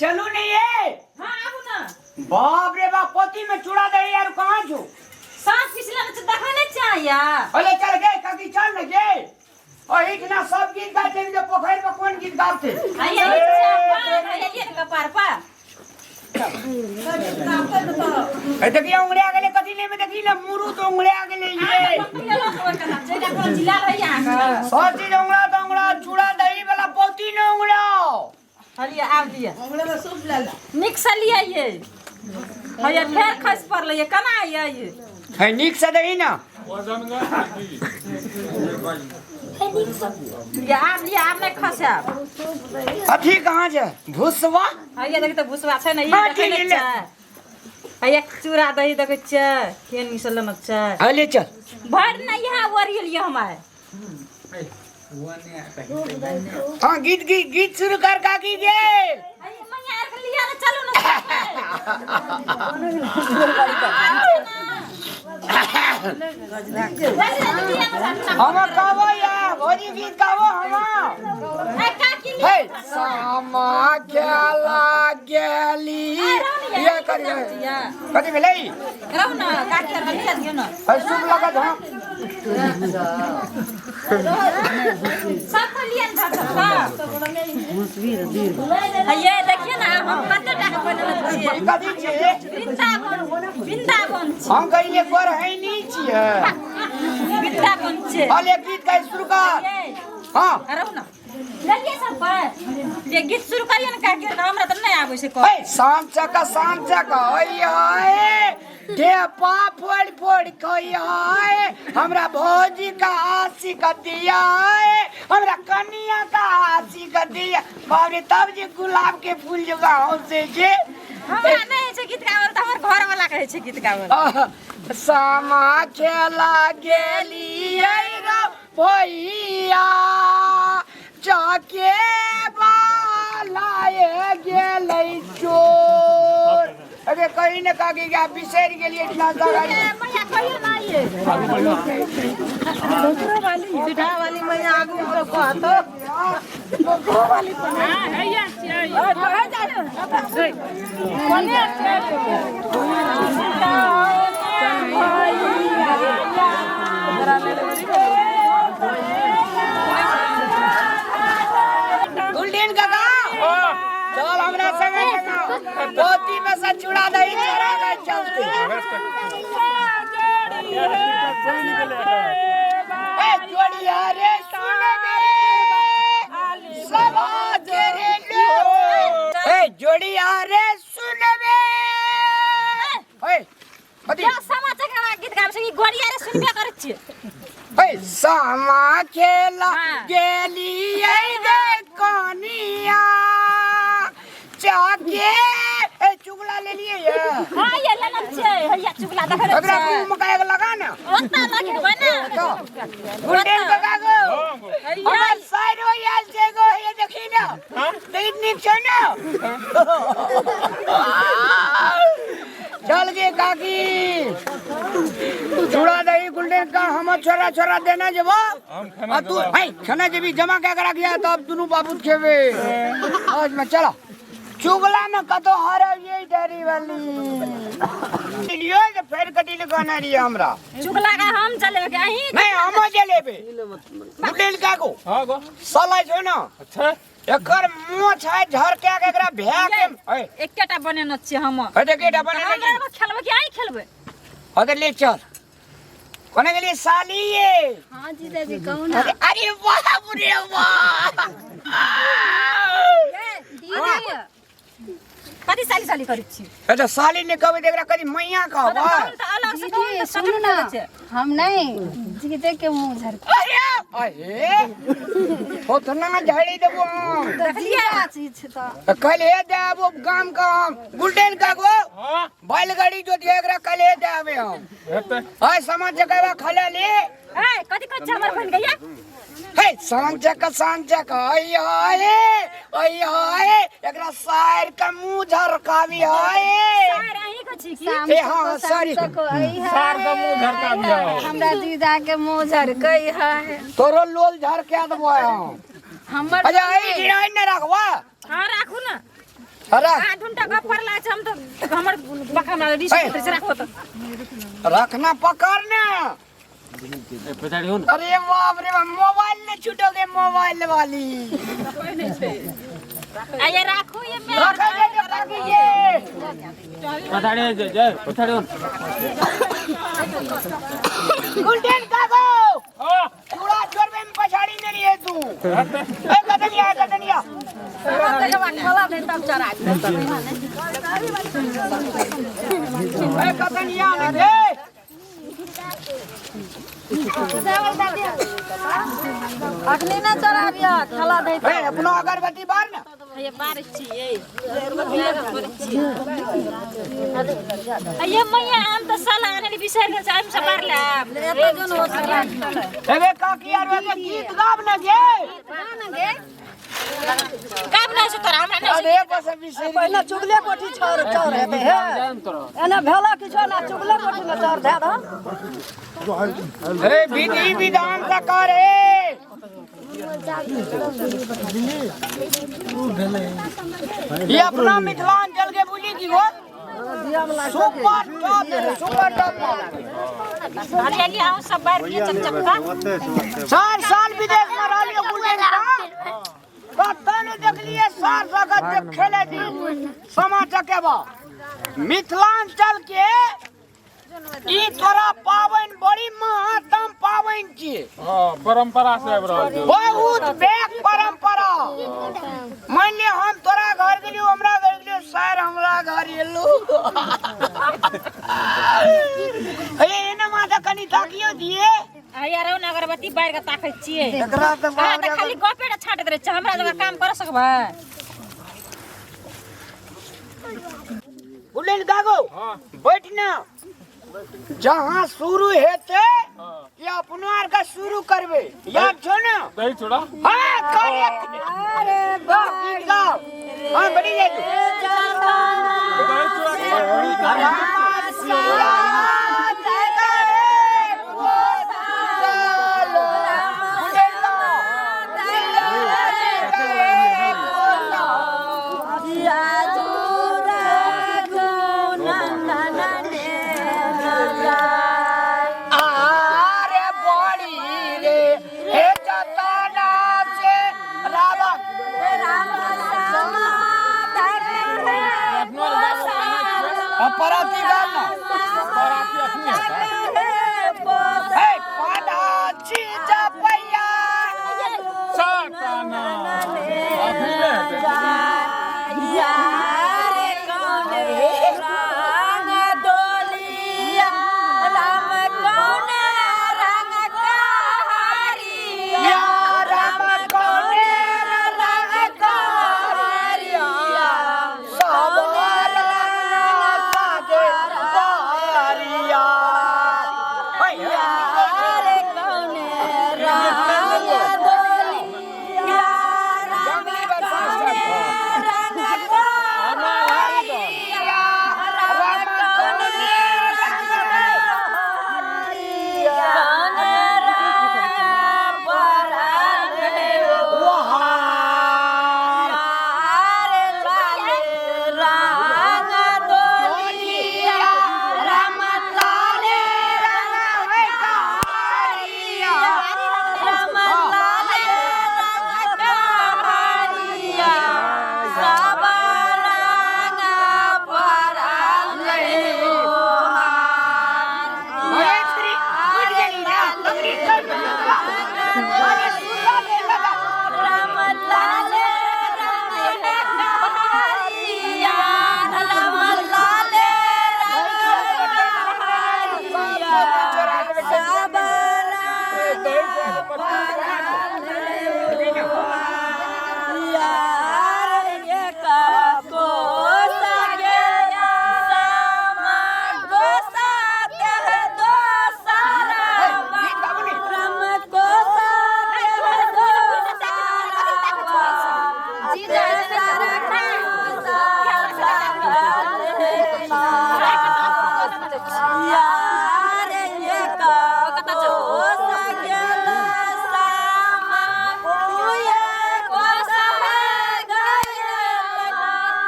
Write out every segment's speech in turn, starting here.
चलू नहीं ये। हाँ, आबू ना। बाप रे बाप, पोती में चूड़ा दही यार कहाँ छू? साँझ पिछला में तो देखै नहीं चाहिए। अरे चल गए काकी, चल न गए। और इतना सब गीत गाते हैं, पोखर में कौन गीत गाते? हैया लिए कपार पर। ए देखिए उंगलिया गेले कथी नहीं में देखी ना मुरु तो उंगलिया गेले ये। सब चीज उंगला तो उंगला, चूड़ा दही वाला पोती ने उंगला। हलिया आब दिया नीक से लिया ये। हैया फेर खसि पड़लै ये, केना ये? है नीक से दही ना। लिया आब, लिया आब, नहि खसायब। अथी कहाँ छै भुसवा? हैया देखी तऽ भुसवा छै ने ई। हाँ, देखै ठीक नहि ले। छै। हैया चूड़ा दही देखै छियै केहन नीक से लेने छै। अले चल। भरि नहि यहाँ ओरियल ये हम आइ। हाँ, गीत गीत गीत शुरू कर काकी के। हैया मैया आर के लिया ने, चलू ने। हम गावो या भोजी गीत गावो हम। हे सामा खेला गेली ये करिए कथी भेलै? रहू ने काकी आर के लिया दियौ ने। है शुभ लगत। हाँ। सब कोइ लिया ने धक धक। हैया देखिए ने हम कते टाका बनेने छियै। ई कथी छियै? वृंदावन, वृंदावन छी। हम कहिए गोर है नहीं छियै। वृंदावन छियै। अले गीत गाइ शुरू कर। हाँ। रहू ने लेलियै सब पर जे गीत शुरू करियै ने काकी आर के, हमरा तऽ नहि आबै छै कह। हे शाम चका शाम चका ओय हाय ढेपा फोड़ फोड़ खोई हाय, हमरा भौजी का आशिक दिया है, हमरा कनिया का आशिक दिया। बाप रे, तब जे गुलाब के फूल जो गाँव से जे हमरा नहि होइ छै गीत गाबल तऽ हमर घर वाला कहै छै गीत गाबल। आह, सामा खेला गेली रे भैया, चके बालाए गेलै चोर। अरे कहीं ने काकी के बिसरि गेलियै इतना जगह। ए, मैया कहियो ना ये। सीधा वाली मैया आगू में तो कहतो। गुलडीन काका, चल हमरा संगे संगे पोती में से चूड़ा दही चढ़ा के चलते। ए जोड़िया रे सुनबे सभा के रे लो, ए जोड़िया रे सुनबे। ए कथी? यो सामा चकेवा गीत गाबै छै कि गोरिया रे सुनबे करै छियै। ए सामा खेला गेली गे कनिया चाके। ए चुगला ले लिए ये? हाँ, ये लेने छियै। हैया चुगला देखै ओकरा छियै। मुंह में काहे के लगा ना। ओतना लगेबै ने। तो गुलटेन काका गो, हमर साइड हो आयल छै गो। हे देखी ना, बहुत नीक छै ना। चल गे काकी, चूड़ा दही गुलटेन का हमर छोरा छोरा देना जेबो आ तू है खाना जेबी जमा के राखिया, तब दुनू बाबू खेबे आज में। चलो, चुगला में कतो हरबियै डरी वाली लियो जे फेर कटी ले कहने रहियै हमरा। चुगला का हम चलेबै कि अहीं? नहीं, हम जलेबे। गुलटेन काको। हाँ गो। साला छै ना। अच्छा। एकर मुंह छै झरके के एकरा भए के ए। एकेटा बनेने छियै हम। हे देखी एटा बनेने हम छी। एगो खेलबै कि अहीं खेलबै? अरे ले चल, कोने गेलियै साली ये? हाँ जीजाजी, कहू ना। अरे अरे बाप रे बाप! दीदी, कथी साली साली करै छी? अच्छा, साली ने कहबै तऽ एकरा कथी मैया कहबै? तऽ अलग से कहू दीदी ने। सुनू ना, हम नहीं जीजे के मुंह झरके। अरे अरे, थोथना झाड़ी देबो हम। तऽ जीजा चीज छै तऽ कल हे देबो गाम का हम। गुलटेन काको। हाँ। बैलगाड़ी जो दिया एकरा कल हे देबे हम। हेतै। आय समाज चकवा खले ले। ए, कथी कहै छै हमर बहिन गैया? हे सांचक सांचक अय हाय अय हाय, एकरा सायर का मुंह झरकावी हाय। सार अहीं के छी की? ए हाँ, सॉरी। सार का मुंह झरका दिया। हमरा जीजा के मुंह झरकै है। तोरो लोल झरका देबो हम। हमर अच्छा, ई गिराइन ने रखवा। हाँ, राखू ना। अरे अहाँ ढूंढा गप करला छै, हम तऽ हमर बका हमरा रिस उतरै छै, राखो तऽ। रखना पकड़ना। अरे बाप रे बाप, मोबाइल ने छूटोगे मोबाइल वाली। आ ये राखू ये मेरे। रखा दे दे काकी ये। गुलटेन काको चूड़ा चोरबे में पछाड़ी नहीं है तू। ए कदनिया कदनिया। ए कदनिया ने दे। अखनी ना चढ़ाबिया खाला दे। ए अपनो अगरबत्ती बार ना। ये बारिश छियै, ये मैया हम तऽ साला आने बिसरि गेल छै, हम सब बार लाब। एते जोन हो सकला। एबे काकी यार वे गीत गाब ना गे। गाब नहि छै तोरा, हमरा नहि। अरे बस बिसरि। पहिने चुगले कोठी छाउर चाउर हेतै हे, एना भेला किछो ना, चुगले कोठी में चाउर धए दह। ए विधि विधान से करे। ये अपना मिथिलांचल के बोली की हो सुपर टॉप, सुपर टॉप। हरियाली हम सब बार के चकचका। 4 साल विदेश में रहलियो गुलटेन का, कतौ नहि देखलिए सार जगत जे खेले दी समा चकेबा। मिथिलांचल के ई तोरा पाबनि बड़ी महत्तम पाबनि छियै। हाँ, परंपरा से आबि रहल छै। बहुत बेक परंपरा। मान लिअ हम तोरा घर गेलियो, हमरा घर गेलियो, सर हमरा घर एलू। हे एना माता कनि ताकियो दिए। आ यार ने अगरबत्ती बारि के ताकै छियै। एकरा तऽ अहाँ तऽ खाली गपे टा छाँटैत रहै छियै, हमरा जगह काम कर सकबै? गुलेन गागो बैठ ना, जहाँ शुरू हेतै ये अपनो आर का शुरू करबै, याद छौ ना? दही चूड़ा। हाँ करे। अरे गाओ गीत गाओ। हाँ बड़ी जाय तू। दही चूड़ा के बाद पूरी खाना। आरे बड़ी रे हे जतना से रामा अपराधी गाना। बराती अखनी हेतै। हे पाना चीज पैया साताना अखनी नहि हेतै। या राम कोने रंग कारिया सब रंग साजे बारिया। जंगली बरसात राम कोने रंग वहार राम लाले रंग कारिया। अरे श्री उठ गेली ना लकड़ी कर। अरे सुता दे लगा। दही चूड़ा के बाद पूरी खाना। गीत गाबू नी।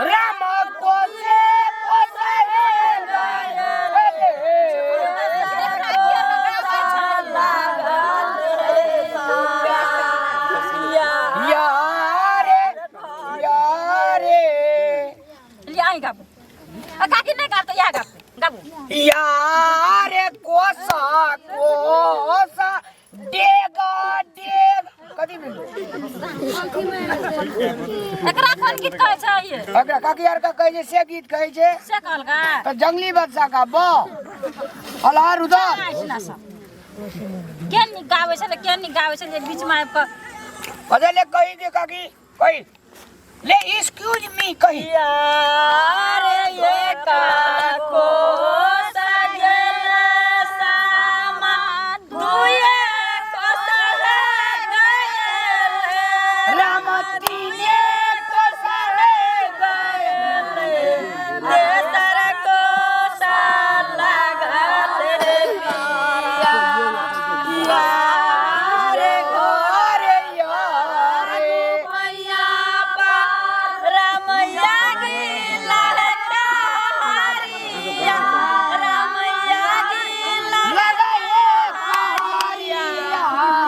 राम अहीं गाबू। आ काकी नहीं गाब तो या गाब, गाबू। यारे कोसा कोसा डेगा डेग कथी भेलै? एकरा कोन गीत कहै छै ये? एकरा काकी आर का कहै छै से गीत कहै छै। से कहलकै? तऽ जंगली बच्चा का ब अल्लाह रुदल। ना सब के नीक गाबै छलै, के नीक गाबै छलै बीच में आबि कऽ। अच्छा ले कही दे काकी, कही ले, एक्सक्यूज मी कही। यार ये काको सजल सामा दुए कोसल गयल राम तीने कोसल गयल तेसर कोसा लागल रे पिया यार अरे यारे मैया पार रमैया गिला हरिया रमैया गिला लगाए कहारिया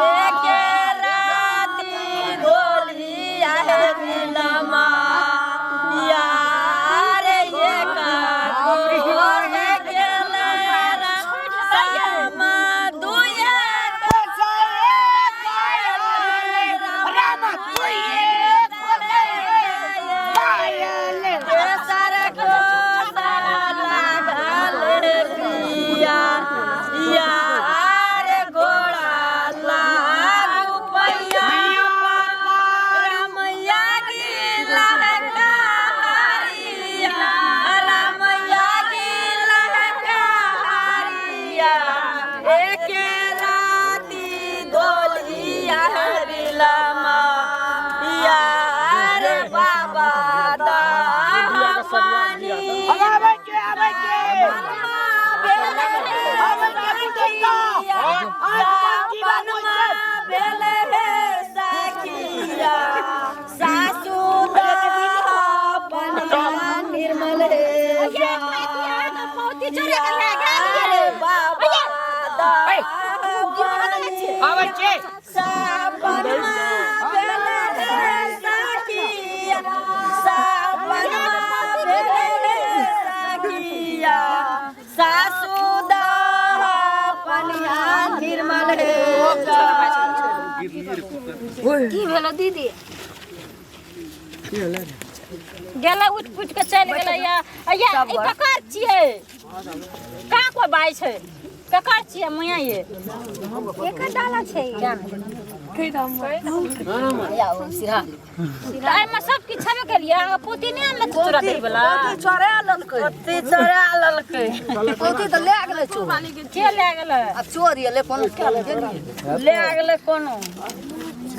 एके राती गोलिया हे बिलमा यार ये काको गेल रामा दुए कोसले गयल राम तुये कोसले गयल तेसर कोसा लागल रे पिया यार घोड़ा लागू पैया रमैया गिला हरिया रमैया गिला हरिया एके राती गोलिया बिलमा यार बाबा दानी अब आबै के आबै के आबै के बुझता आज बाकी बात होई भेल हे सखिया सासू पनमा निर्मल हे ये काकी अहाँ पौती चोरे के लए गेल अरे बाबा आबै के सपनमा भेल हे सखिया सपनमा भेल हे सखिया सासू पनिया निर्मल हे की भेलो दीदी? गेलै उठि पुटि कऽ चलि गेलै। या या ई ककर छियै? कहाँ कोइ बाइ छै? ककर छियै मैया ये? एकर डाला छै। तऽ एहिमे सब किछु छेबे केलियै, अहाँ पोती नहि आनलक चोरा दै वला? चोरा लेलकै, पोती चोरा लेलकै। पोती तऽ लए गेलै चोर। के लए गेलै? आ चोर एलै कोनो लए गेलै कोनो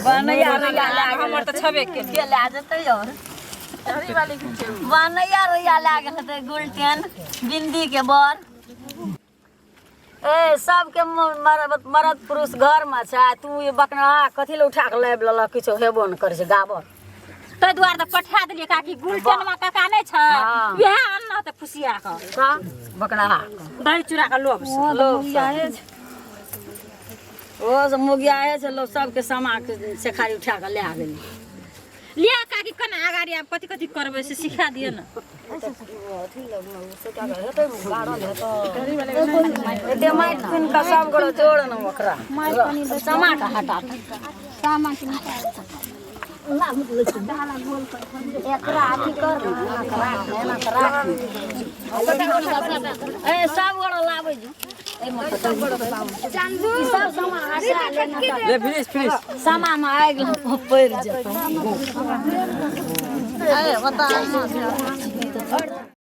बनैया रैया लए गेलै। हमर तऽ छेबे केलियै। के लए जेतै और बनैया रैया लए गेल हेतै गुलटेन बिंदी के बर। ए सबके मरद पुरुष घर में छै, तू ई बकना कथी लए उठा के लाबि लेलक? किछो हेबो नहि करै छै गाबर। ताहि दुआरे तऽ पठा देलियै काकी। गुलटेनमा काका नहि छै, हँ। वएह अनना तऽ फुसिया कऽ तऽ बकना दही चूड़ा के लोभ से। लोभ से। ओ सब मोगियाहे छै लोग सबके समा के सेखारी उठा के लए गेलै। लिअ काकी, कना अगाडि आब कथी कथी करबै से सिखा दिअ ने। एते माटि खुनि कऽ सब गोटे जोड़ ने ओकरा समा के हटा सामा के निकाल डाला गोल कर एकरा अथी कर ने, एना कऽ राख ने, एना कऽ राख ने। ए सब गोटे लाबै जो। चंदू सब समा हटा ले ने तऽ ले फिनिश फिनिश। समा मे आगि पड़ि जेतौ। ए बता।